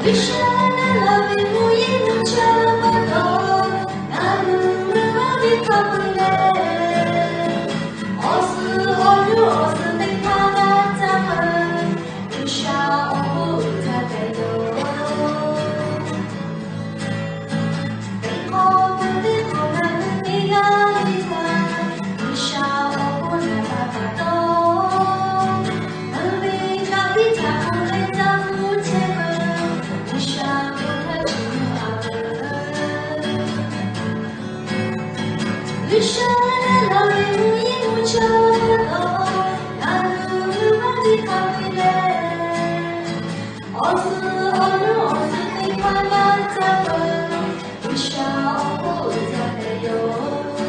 G'uiˬsha na la ve mvuhˇ yeˇ mvuhˇ chaˇ pa taw, ngaˬ hui mvuhˇ maˇ ve hk'a peu-eˬ lehˬ, awˬ suhˍ awˬ nu awˬ suhˍ teˇ hpaˍ g'a caˇ peuˬ. G'uiˬsha awˬ bon uiˍ jaˇ tehꞈ yoˬ. Teˇ hk'awꞈ peuˬ teˇ hk'awꞈ ngaˬ hui teˇ g'aˇ le htaꞈ G'uiˬsha awˬ bon naˍ baˬ pa taw, mvuhˇ ve kaꞈ piˇ htaꞈ k'oˆ leh caˇ tuˬ chehˇ peuˬ. G'uiˬsha bon htaˇ chi mvuh a veuˬ. G'uiˬsha na la ve mvuhˇ yeˇ mvuhˇ chaˇ pa taw, ngaˬ hui mvuhˇ maˇ ve hk'a peu-eˬ lehˬ, awˬ suhˍ awˬ nu awˬ suhˍ teˇ hpaˍ g'a caˇ peuˬ. G'uiˬsha awˬ bon uiˍ jaˇ tehꞈ yoˬ.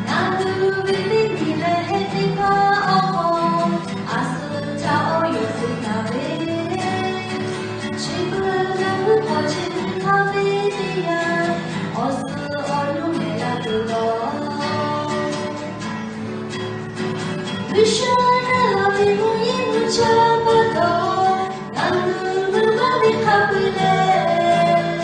Ngaˬ hui ve teˇ miˬ leh heˆ teˇ hpaˍ awˬ hk'aw, a suhˍ htaꞈ awˬ yawˬ suhˍ taˍ ve, chi beuꞈ ngaˬ hui k'awꞈ chi hk'aˇ ve teˇ yanˇ, awˬ suhˍ awˬ nu mehˍ la tuˬ lawˬ. G'uiˬsha na la ve mvuhˇ yeˇ mvuhˇ chaˇ pa taw, ngaˬ hui mvuhˇ maˇ ve hk'a peu-eˬ lehˬ,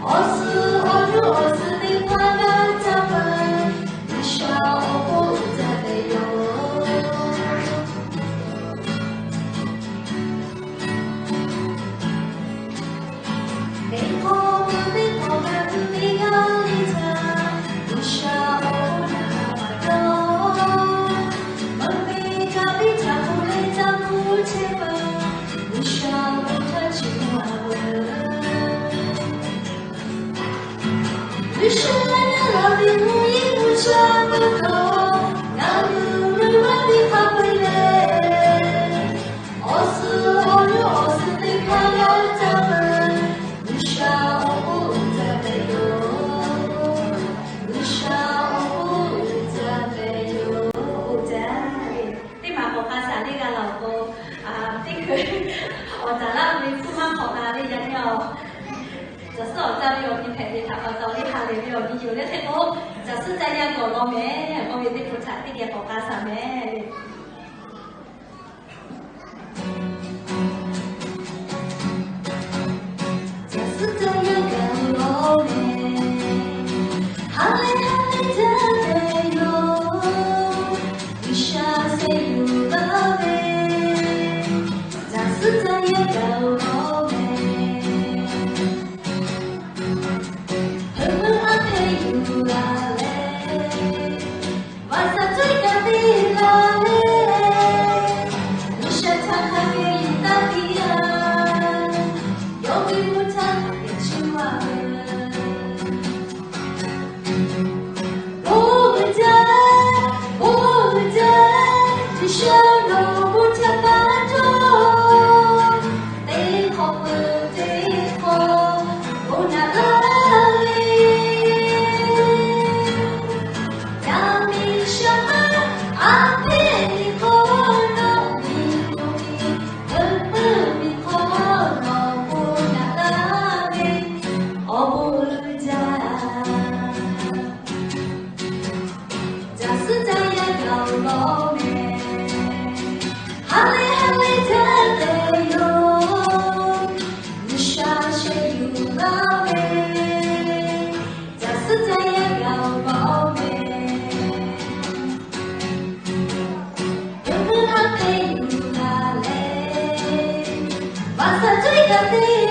awˬ suhˍ awˬ nu awˬ suhˍ teˇ hpaˍ g'a caˇ peuˬ. G'uiˬsha awˬ bon uiˍ jaˇ tehꞈ yoˬ. Teˇ hk'awꞈ peuˬ teˇ hk'awꞈ ngaˬ hui teˇ g'aˇ le htaꞈ G'uiˬsha awˬ bon naˍ baˬ pa taw, mvuhˇ ve kaꞈ piˇ htaꞈ k'oˆ leh caˇ tuˬ chehˇ peuˬ. G'uiˬsha bon htaˇ chi mvuh a veuˬ. G'uiˬsha na la ve mvuhˇ yeˇ mvuhˇ chaˇ pa taw, ngaˬ hui mvuhˇ maˇ ve hk'a peu-eˬ lehˬ, awˬ suhˍ awˬ nu awˬ suhˍ teˇ hpaˍ g'a caˇ peuˬ. G'uiˬsha awˬ bon uiˍ jaˇ tehꞈ yoˬ. G'uiˬsha awˬ bon uiˍ jaˇ tehꞈ yoˬ. Oˇ jaˇ, teˇ maˬ k'awꞈ k'a shaˍ teˇ g'aˇ laˬ awˬ k'o, teˇ hkui awˬ caˍ laˇ ve hpu maˇ hk'awꞈ la ve yaꞈ nyi awˬ, caˬ suhˉ awˬ caˇ ve awˬ nyi hpehꞈ ve htaꞈ pa taw le ha lehˬ ve awˬ nyi yoˬ le hk'e k'o, caˬ suhˉ caˇ yaˇ gawˬ law mehˍ k'oˆ ve teˇ hpu htaꞈ teˇ geh k'awꞈ k'a shaˍ mehˍ. Caˬ suhˉ caˇ yaˇ gawˬ law mehˍ. Ha lehˬ ha lehˬ jaˇ ve yoˬ. G'uiˬsha sheh yuˬ laˇ ve, caˬ suhˉ caˇ yaˇ gawˬ law mehˍ. Heuˆ meuˆ aˉ hpehˇ yuˬ la leh, vaꞈ shaˍ cawehˇ kaꞈ te la leh, G'uiˬsha htaꞈ hk'a geh yuˬ taˇ piˇ a. Yawˇ ve mvuhˇ htaˇ geh chiˇ mvuh a ve. Bon uiˍ jaˇ, bon uiˍ jaˇ, G'uiˬsha nawˬ bon htaꞈ pa taw, teˇ hk'awꞈ peuˬ teˇ hk'awꞈ bon naꞈ laˇ ve, yaˇ miˇ shaˍ maˇ aˉ hpehˇ ve hk'aw nawˬ miˬ guˬ ve, heuˆ meuˆ ve hk'aw nawˬ bon naꞈ laˇ ve, awˬ bon uiˍ jaˇ. Caˬ suhˉ caˇ yaˇ gawˬ law mehˍ. Ha lehˬ ha lehˬ jaˇ tehꞈ yoˬ. G'uiˬsha sheh yuˬ laˇ ve, caˬ suhˉ caˇ yaˇ gawˬ law mehˍ. Heuˆ meuˆ aˉ hpehˇ yuˬ la leh, vaꞈ shaˍ cawehˇ kaꞈ te